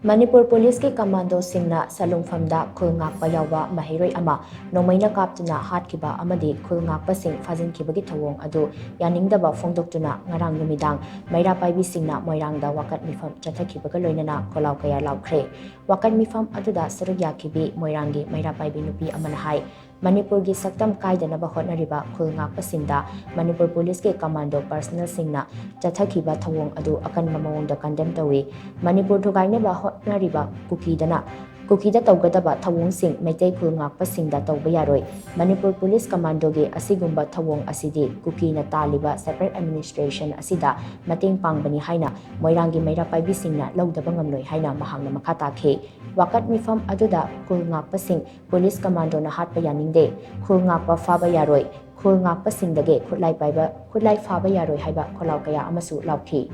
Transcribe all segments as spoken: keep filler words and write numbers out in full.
ꯃꯅꯤꯄꯨꯔ ꯄꯨꯂꯤꯁꯀꯤ ꯀꯃꯥꯟꯗꯣꯁꯤꯡꯅ ꯁꯂꯨꯡꯐꯝꯗ ꯈꯨꯜ ꯉꯥꯛꯄ ꯌꯥꯎꯕ ꯃꯍꯩꯔꯣꯏ ꯑꯃ ꯅꯣꯡꯃꯩꯅ ꯀꯥꯞꯇꯨꯅ ꯍꯥꯠꯈꯤꯕ ꯑꯃꯗꯤ ꯈꯨꯜ ꯉꯥꯛꯄꯁꯤꯡ ꯐꯥꯖꯤꯟꯈꯤꯕꯒꯤ ꯊꯧꯑꯣꯡ ꯑꯗꯨ ꯌꯥꯅꯤꯡꯗꯕ ꯐꯣꯡꯗꯣꯛꯇꯨꯅ ꯉꯔꯥꯡ ꯅꯨꯃꯤꯗꯥꯡ ꯃꯩꯔꯥ ꯄꯥꯏꯕꯤꯁꯤꯡꯅ ꯃꯣꯏꯔꯥꯡꯗ ꯋꯥꯀꯠ ꯃꯤꯐꯝ ꯆꯠꯊꯈꯤꯕꯒ ꯂꯣꯏꯅꯅ ꯈꯣꯜꯂꯥꯎ ꯀꯌꯥ ꯂꯥꯎꯈ꯭ꯔꯦ꯫ ꯋꯥꯀꯠ ꯃꯤꯐꯝ ꯑꯗꯨꯗ ꯁꯔꯨꯛ ꯌꯥꯈꯤꯕꯤ ꯃꯣꯏꯔꯥꯡꯒꯤ ꯃꯩꯔꯥ ꯄꯥꯏꯕꯤ ꯅꯨꯄꯤ ꯑꯃꯅ ꯍꯥꯏ, ꯃꯅꯤꯄꯨꯔꯒꯤ ꯁꯛꯇꯝ ꯀꯥꯏꯗꯅꯕ ꯍꯣꯠꯅꯔꯤꯕ ꯈꯨꯜ ꯉꯥꯛꯄꯁꯤꯡꯗ ꯃꯅꯤꯄꯨꯔ ꯄꯨꯂꯤꯁꯀꯤ ꯀꯃꯥꯟꯗꯣ ꯄꯔꯁꯅꯦꯜꯁꯤꯡꯅ ꯆꯠꯊꯈꯤꯕ ꯊꯧꯑꯣꯡ ꯑꯗꯨ ꯑꯀꯟꯕ ꯃꯑꯣꯡꯗ ꯀꯟꯗꯦꯝ ꯇꯧꯏ꯫ ꯃꯅꯤꯄꯨꯔ ꯊꯨꯒꯥꯏꯅꯕ ꯍꯣꯠꯅꯔꯤꯕ ꯀꯨꯀꯤꯗꯅ, ꯀꯨꯀꯤꯗ ꯇꯧꯒꯗꯕ ꯊꯧꯑꯣꯡꯁꯤꯡ ꯃꯩꯇꯩ ꯈꯨꯜ ꯉꯥꯛꯄꯁꯤꯡꯗ ꯇꯧꯕ ꯌꯥꯔꯣꯏ꯫ ꯃꯅꯤꯄꯨꯔ ꯄꯨꯂꯤꯁ ꯀꯃꯥꯟꯗꯣꯒꯤ ꯑꯁꯤꯒꯨꯝꯕ ꯊꯧꯑꯣꯡ ꯑꯁꯤꯗꯤ ꯀꯨꯀꯤꯅ ꯇꯥꯜꯂꯤꯕ ꯁꯦꯄꯔꯦꯠ ꯑꯦꯗꯃꯤꯅꯤꯁꯇ꯭ꯔꯦꯁꯟ ꯑꯁꯤꯗ ꯃꯇꯦꯡ ꯄꯥꯡꯕꯅꯤ ꯍꯥꯏꯅ ꯃꯣꯏꯔꯥꯡꯒꯤ ꯃꯩꯔꯥ ꯄꯥꯏꯕꯤꯁꯤꯡꯅ ꯂꯧꯗꯕ ꯉꯝꯂꯣꯏ ꯍꯥꯏꯅ ꯃꯍꯥꯛꯅ ꯃꯈꯥ ꯇꯥꯈꯤ꯫ ꯋꯥꯀꯠ ꯃꯤꯐꯝ ꯑꯗꯨꯗ ꯈꯨꯜ ꯉꯥꯛꯄꯁꯤꯡ ꯄꯨꯂꯤꯁ ꯀꯃꯥꯟꯗꯣꯅ ꯍꯥꯠꯄ ꯌꯥꯅꯤꯡꯗꯦ, ꯈꯨꯜ ꯉꯥꯛꯄ ꯐꯥꯕ ꯌꯥꯔꯣꯏ, ꯈꯨꯜ ꯉꯥꯛꯄꯁꯤꯡꯗꯒꯤ ꯈꯨꯠꯂꯥꯏ ꯄꯥꯏꯕ, ꯈꯨꯠꯂꯥꯏ ꯐꯥꯕ ꯌꯥꯔꯣꯏ ꯍꯥꯏꯕ ꯈꯣꯜꯂꯥꯎ ꯀꯌꯥ ꯑꯃꯁꯨ ꯂꯥꯎꯈꯤ꯫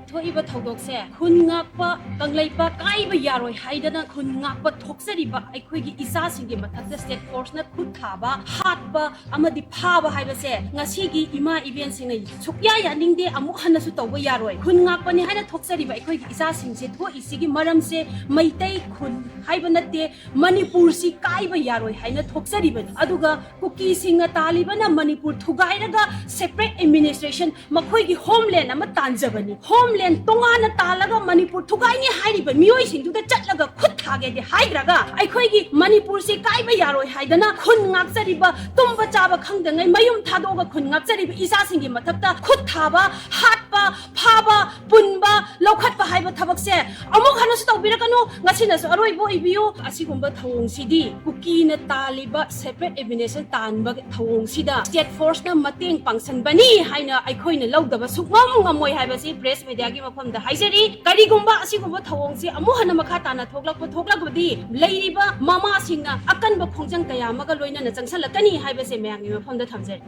ꯊꯣꯛꯏꯕ ꯊꯧꯗꯣꯛꯁꯦ ꯈꯨꯟ ꯉꯥꯛꯄ ꯀꯪꯂꯩꯄꯥꯛ ꯀꯥꯏꯕ ꯌꯥꯔꯣꯏ ꯍꯥꯏꯗꯅ ꯈꯨꯟ ꯉꯥꯛꯄ ꯊꯣꯛꯆꯔꯤꯕ ꯑꯩꯈꯣꯏꯒꯤ ꯏꯆꯥꯁꯤꯡꯒꯤ ꯃꯊꯛꯇ ꯁ꯭ꯇꯦꯠ ꯐꯣꯔꯁꯅ ꯈꯨꯠ ꯊꯥꯕ, ꯍꯥꯠꯄ ꯑꯃꯗꯤ ꯐꯥꯕ ꯍꯥꯏꯕꯁꯦ ꯉꯁꯤꯒꯤ ꯏꯃꯥ ꯏꯕꯦꯟꯁꯤꯡꯅ ꯁꯨꯛꯌꯥ ꯌꯥꯅꯤꯡꯗꯦ, ꯑꯃꯨꯛ ꯍꯟꯅꯁꯨ ꯇꯧꯕ ꯌꯥꯔꯣꯏ꯫ ꯈꯨꯟ ꯉꯥꯛꯄꯅꯤ ꯍꯥꯏꯅ ꯊꯣꯛꯆꯔꯤꯕ ꯑꯩꯈꯣꯏꯒꯤ ꯏꯆꯥꯁꯤꯡꯁꯦ ꯊꯣꯛꯏꯁꯤꯒꯤ ꯃꯔꯝꯁꯦ ꯃꯩꯇꯩ ꯈꯨꯟ ꯍꯥꯏꯕ ꯅꯠꯇꯦ, ꯃꯅꯤꯄꯨꯔꯁꯤ ꯀꯥꯏꯕ ꯌꯥꯔꯣꯏ ꯍꯥꯏꯅ ꯊꯣꯛꯆꯔꯤꯕꯅꯤ꯫ ꯑꯗꯨꯒ ꯀꯨꯀꯤꯁꯤꯡꯅ ꯇꯥꯜꯂꯤꯕꯅ ꯃꯅꯤꯄꯨꯔ ꯊꯨꯒꯥꯏꯔꯒ ꯁꯦꯄꯔꯦꯠ ꯑꯦꯗꯃꯤꯅꯤꯁꯇ꯭ꯔꯦꯁꯟ, ꯃꯈꯣꯏꯒꯤ ꯍꯣꯝꯂꯦꯟ ꯑꯃ ꯇꯥꯟꯖꯕꯅꯤ꯫ ꯍꯣꯝꯂꯦꯟ ꯇꯣꯉꯥꯟꯅ ꯇꯥꯜꯂꯒ ꯃꯅꯤꯄꯨꯔ ꯊꯨꯒꯥꯏꯅꯤ ꯍꯥꯏꯔꯤꯕ ꯃꯤꯑꯣꯏꯁꯤꯡꯗꯨꯗ ꯆꯠꯂꯒ ꯈꯨꯠ ꯊꯥꯒꯦꯗꯤ ꯍꯥꯏꯗ꯭ꯔꯒ ꯑꯩꯈꯣꯏꯒꯤ ꯃꯅꯤꯄꯨꯔꯁꯤ ꯀꯥꯏꯕ ꯌꯥꯔꯣꯏ ꯍꯥꯏꯗꯅ ꯈꯨꯟ ꯉꯥꯛꯆꯔꯤꯕ, ꯇꯨꯝꯕ ꯆꯥꯕ ꯈꯪꯗꯉꯩ ꯃꯌꯨꯝ ꯊꯥꯗꯣꯛꯑꯒ ꯈꯨꯟ ꯉꯥꯛꯆꯔꯤꯕ ꯏꯆꯥꯁꯤꯡꯒꯤ ꯃꯊꯛꯇ ꯈꯨꯠ ꯊꯥꯕ, ꯍꯥꯠꯄ, ꯐꯥꯕ, ꯄꯨꯟꯕ, ꯂꯧꯈꯠꯄ ꯍꯥꯏꯕ ꯊꯕꯛꯁꯦ ꯑꯃꯨꯛ ꯍꯟꯅꯁꯨ ꯇꯧꯕꯤꯔꯛꯀꯅꯨ꯫ ꯉꯁꯤꯅꯁꯨ ꯑꯔꯣꯏꯕ ꯑꯣꯏꯕꯤꯌꯨ꯫ ꯑꯁꯤꯒꯨꯝꯕ ꯊꯧꯑꯣꯡꯁꯤꯗꯤ ꯀꯨꯀꯤꯅ ꯇꯥꯜꯂꯤꯕ ꯁꯦꯄꯔꯦꯠ ꯑꯦꯗꯃꯤꯅꯤꯁꯇ꯭ꯔꯦꯁꯟ ꯇꯥꯟꯕ ꯊꯧꯑꯣꯡꯁꯤꯗ ꯁ꯭ꯇꯦꯠ ꯐꯣꯔꯁꯅ ꯃꯇꯦꯡ ꯄꯥꯡꯁꯟꯕꯅꯤ ꯍꯥꯏꯅ ꯑꯩꯈꯣꯏꯅ ꯂꯧꯗꯕ ꯁꯨꯛꯉꯝ ꯉꯝꯃꯣꯏ ꯍꯥꯏꯕꯁꯤ ꯄ꯭ꯔꯦꯁ ꯃꯦꯗꯤꯌꯥꯒꯤ ꯃꯐꯝꯗ ꯍꯥꯏꯖꯔꯤ꯫ ꯀꯔꯤꯒꯨꯝꯕ ꯑꯁꯤꯒꯨꯝꯕ ꯊꯧꯑꯣꯡꯁꯤ ꯑꯃꯨꯛ ꯍꯟꯅ ꯃꯈꯥ ꯇꯥꯅ ꯊꯣꯛꯂꯛꯄ ꯊꯣꯛꯂꯛꯄꯗꯤ ꯂꯩꯔꯤꯕ ꯃꯃꯥꯁꯤꯡꯅ ꯑꯀꯟꯕ ꯈꯣꯡꯖꯪ ꯀꯌꯥ ꯑꯃꯒ ꯂꯣꯏꯅꯅ ꯆꯪꯁꯜꯂꯛꯀꯅꯤ ꯍꯥꯏꯕꯁꯦ ꯃꯌꯥꯝꯒꯤ ꯃꯐꯝꯗ ꯊꯝꯖꯔꯤ꯫